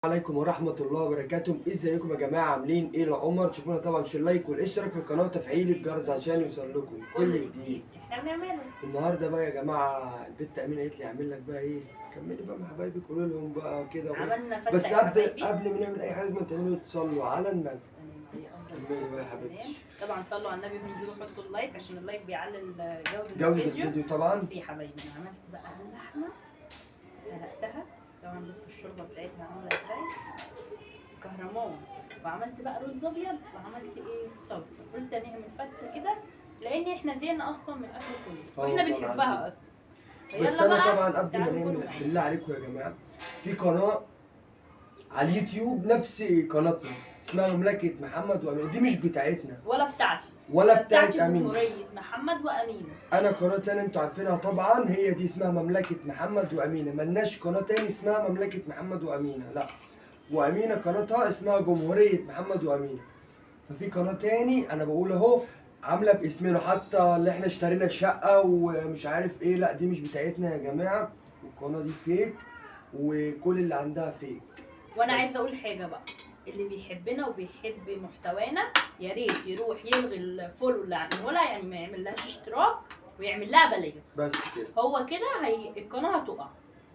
عليكم ورحمة الله وبركاته. ازيكم يا جماعة، عاملين ايه؟ العمر تشوفونا طبعا share like والاشتراك في القناة وتفعيل الجرس عشان يوصل لكم كل جديد. احنا بنعمله النهارده بقى يا جماعة البت أمينة قالت لي اعمل لك بقى ايه، كملي بقى مع حبايبك قولوا لهم بقى كده وإيه. عملنا فتة بس يا قبل حبايبي. قبل ما نعمل اي حاجة لازم تعملوا تصلوا على النبي. كملي بقى يا حبيبتي. طبعا صلوا على النبي وانزلوا حطوا ال like عشان ال like بيعلي جودة جودة الفيديو طبعا. بصي يا حبايبي، انا عملت بقى اللحمة سلقتها طبعا، بصوا الشوربة بتاعتها عاملة ازاي، كهرمان. وعملت بقى رز ابيض وعملت ايه صلصة. قلت نعمل فتة كده لان احنا زهقنا اصلا من الاكل كله آه واحنا والله بنحبها العظيم. اصلا. بس فيلا انا بقى طبعا قبل ما تعالوا نعمل كلوا معانا. بالله عليكم يا جماعة، في قناة على اليوتيوب نفس قناتنا اسمها مملكة محمد وامينه، دي مش بتاعتنا ولا بتاعتي ولا بتاعت امينه. جمهورية محمد وأمينة. انا قناة تانية انتوا عارفينها طبعا، هي دي اسمها مملكة محمد وامينه. ملناش قناة تاني اسمها مملكة محمد وامينه، لا، وامينه قناتها اسمها جمهورية محمد وامينه. ففي قناة تاني انا بقول اهو عامله باسمنا، حتى اللي احنا اشترينا الشقة ومش عارف ايه، لا دي مش بتاعتنا يا جماعة، والقناة دي فيك وكل اللي عندها فيك. وانا بس. عايزه اقول حاجة بقى، اللي بيحبنا وبيحب محتوانا يا ريت يروح يلغي ال follow اللي عامله لها، يعني ما يعملهاش اشتراك ويعمل لها بليغ بس كده، هو كده هي القناة هتقع،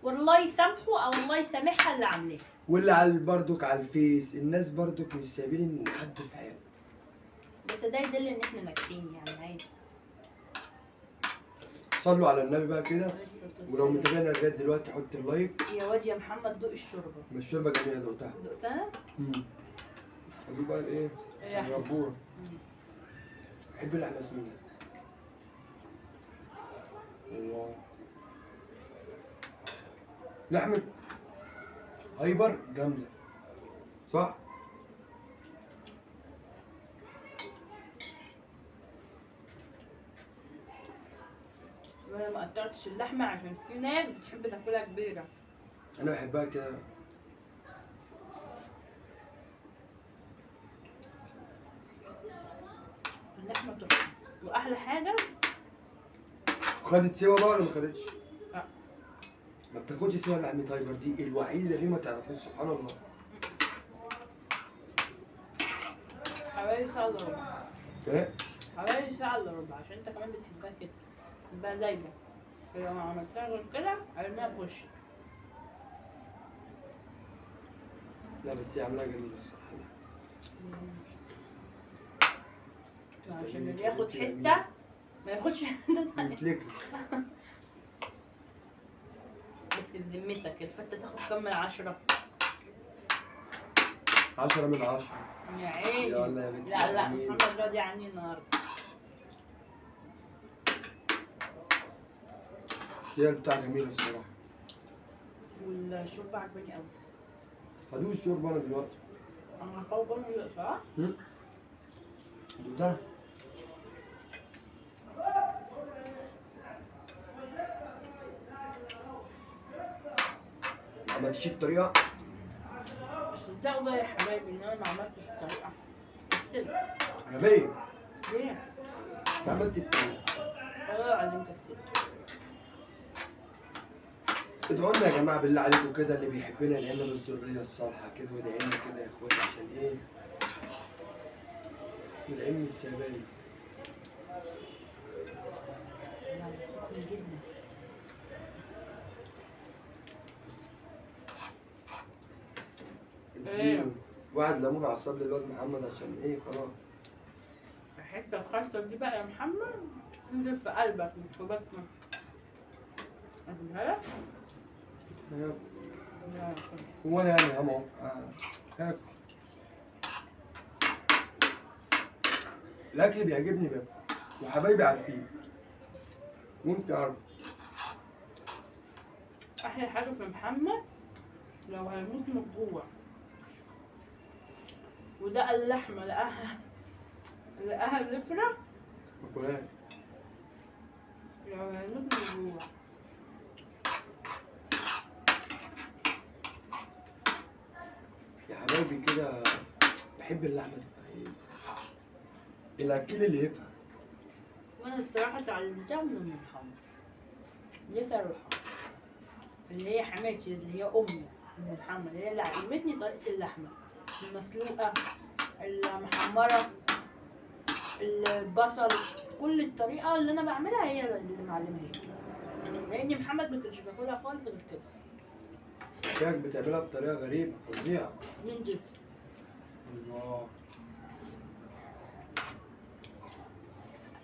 والله يسامحه او الله يسامحها اللي عاملاها. واللي على بردك على الفيس الناس بردك مش سايبين ان حد في حاله. بس ده يدل ان احنا ناجحين يعني عادي. صلوا على النبي بقى كده، عليه الصلاة والسلام. ولو متابعنا لغاية دلوقتي حط ال like. يا واد يا محمد دوق الشوربة. ما الشوربة جميلة دقتها. دقتها؟ ادوق بقى الايه؟ إيه يا أحمد؟ الربوره. مم. بحب اللحمة سمينه. الله، لحمه هايبر جامدة صح؟ وانا ما قطعتش اللحمة عشان في ناس بتحب تاكلها كبيرة. انا بحبها كده. اللحمة تحفة، واحلى حاجة خدت سوا بقى ولا ما خدتش؟ لا. ما بتاخدش سوا لحمه هايبر دي الوحيدة اللي ما تعرفوش، سبحان الله. حوالي ساعة الا ربع. ايه؟ حوالي ساعة الا ربع عشان انت كمان بتحبها كده، بتحبها دايما. لو ما عملتها غير كده هرميها في وشك. لا بس هي عاملاها جميلة الصراحة. عشان اللي ياخد حتة ما ياخدش حتة تانية. متلكلك. بس بذمتك الفتة تاخد كام من 10؟ 10 من 10. يا عيني. يلا يا بنت لا لا الأمين. محمد راضي عني النهارده. بس هي بتاع جميلة الصراحة. والشوربة عجباني قوي. هدوق الشوربة أنا دلوقتي. انا هحاول برضه صح؟ دوقتها؟ ما عملتش الطريقة؟ صدقوا بقى يا حبايبي ان انا ما عملتش الطريقة. كسلت. غبية. ليه؟ انت عملت الطريقة. والله العظيم كسلت. ادعوا لنا يا جماعة بالله عليكم كده، اللي بيحبنا يدعي لنا بالذرية الصالحة كده، وادعي لنا كده يا اخواتي عشان ايه؟ العلم السباني. لا سخن جدا. اديله واحد ليمون عصب للواد محمد عشان ايه خلاص. الحتة الخاصة دي بقى يا محمد تنزل في قلبك مش في بطنك. أجيبها لك؟ لا، هو انا يعني همو هاكل الاكل بيعجبني بقى وحبايبي عارفين وانت عارف. أحلى حاجة في محمد لو هيموت من الجوع وده اللحمة لقاها زفرة ما كلهاش. لو هيموت من الجوع. يا حبايبي كده بحب اللحمة تبقى ايه، الاكل اللي يفهم. وانا الصراحة اتعلمتها من ام محمد، لسه روحها اللي هي حماتي اللي هي امي. ام محمد هي اللي علمتني طريقه اللحمة المسلوقه المحمره البصل، كل الطريقة اللي انا بعملها هي اللي معلمها لي، لان محمد ما كانش بياكلها خالص غير كده. شايفك بتعملها بطريقة غريبة فظيعة. مين دي؟ الله.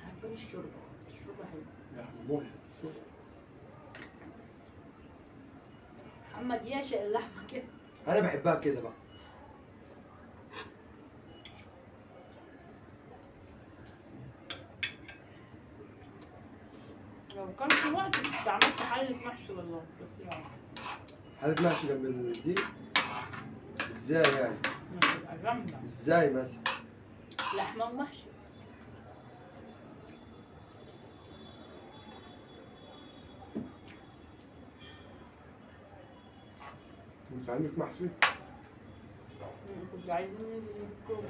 انا عجباني الشوربة، الشوربة حلوة. لحمه مهلك. شوف محمد يعشق اللحمة كده. انا بحبها كده بقى. لو كان في وقت كنت عملت حلة محشي والله، بس يعني حالة محشي جنب دي ازاي يعني؟ هتبقى جامدة. ازاي مثلا؟ لحمة ومحشي. انت عندك محشي؟ كنت عايزين ننزل نجيب كوب.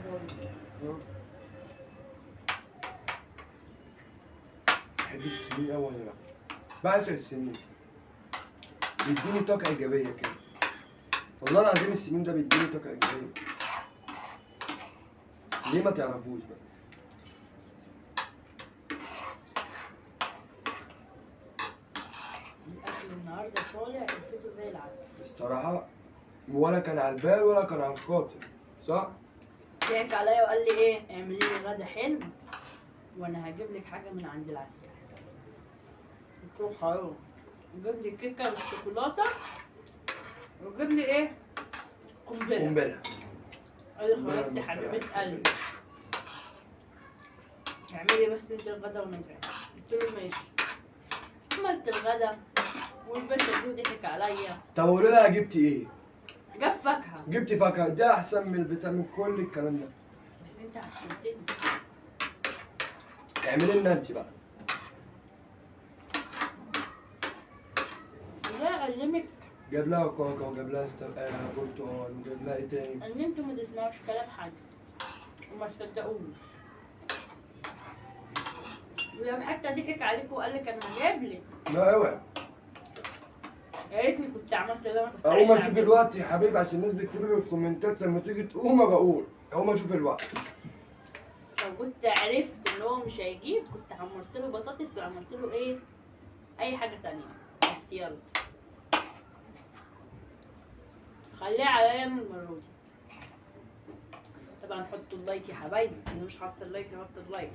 بحب السمين أوي أنا بقى، بعشق السمين، بيديني طاقة إيجابية كده والله العظيم. السمين ده بيديني طاقة إيجابية، ليه ما تعرفوش بقى؟ الأكل النهاردة طالع قرفته زي العسل الصراحة، ولا كان على البال ولا كان على الخاطر، صح؟ ضحك عليا وقال لي إيه؟ اعملي لي غدا حلو وأنا هجيب لك حاجة من عند العسل. قلت له خلاص. جيب لي كيكة بالشوكولاتة وجيب لي إيه؟ قنبلة. قنبلة. قال لي خلاص يا حبيبة قلبي، اعملي بس انت الغدا وانا جاي. قلت له ماشي. عملت الغدا والباشا جه ضحك عليا. طب قولي لها جبتي ايه؟ جاب فاكهة. جبتي فاكهة، ده أحسن من البتاع من كل الكلام ده. بس انت عشمتني. اعملي لنا انت بقى. لا اعلمك. جاب لها كاكا وجاب لها برتقال وجاب لها ايه تاني؟ ان انتوا ما تسمعوش كلام حد وما تصدقوش، ولو حتى ضحك عليكم وقال لك انا هجيب لك. لا اوعي. يا ريتني كنت عملت اللي انا كنت اقوم عايزة اشوف اعمله. الوقت يا حبيبي، عشان الناس بتكتب لي في الكومنتات لما تيجي تقوم بقول اقوم اشوف الوقت. لو كنت عرفت ان هو مش هيجيب كنت عملت له بطاطس وعملت له ايه؟ اي حاجة تانية. بس يلا خليها عليا من المرة دي. طبعا حطوا ال like يا حبايبي، انا مش حاطه ال like، حط ال like.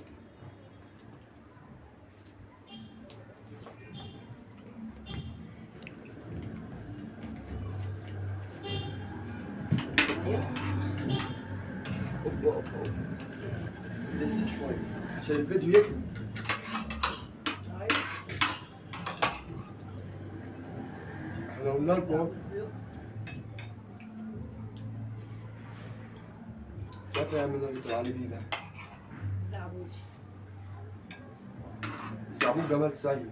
ايوه. اوبا اوبا اوبا، لسه شوية عشان الفيديو يكمل. طيب. احنا قلنا لكم اهو. شايف يا عم اللي طلع لي بيه ده؟ زعبوطي. زعبوط جمال سيد.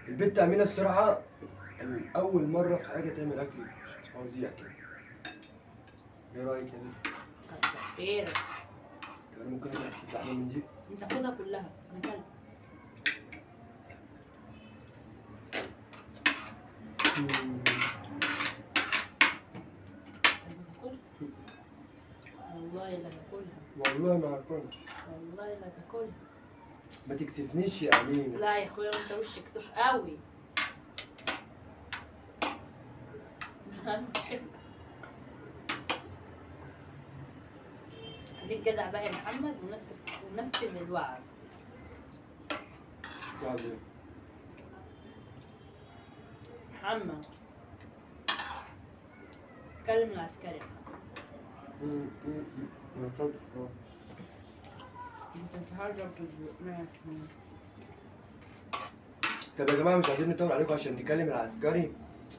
البت أمينة الصراحة أول مرة في حاجة تعمل أكل فظيع كده. إيه رأيك يا بنت؟ كتر خيرك. طب أنا ممكن آكل حتة لحمة من دي؟ أنت خدها كلها، أنا كلت. والله لا تاكلها. والله ما هاكلها. والله لا تاكلها. ما تكسفنيش يا أمينة. لا يا اخويا انت وشك سوف قوي. خليك جدع بقى يا محمد ونفذ الوعد. وعد ايه؟ محمد كلم العسكري. انت بتهرب. طب يا جماعة مش عايزين نطول عليكم عشان نكلم العسكري،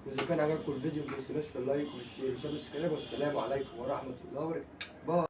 واذا كان عجبكم الفيديو ما تنسوناش في ال like وال share وال subscribe، والسلام عليكم ورحمة الله وبركاته. bye.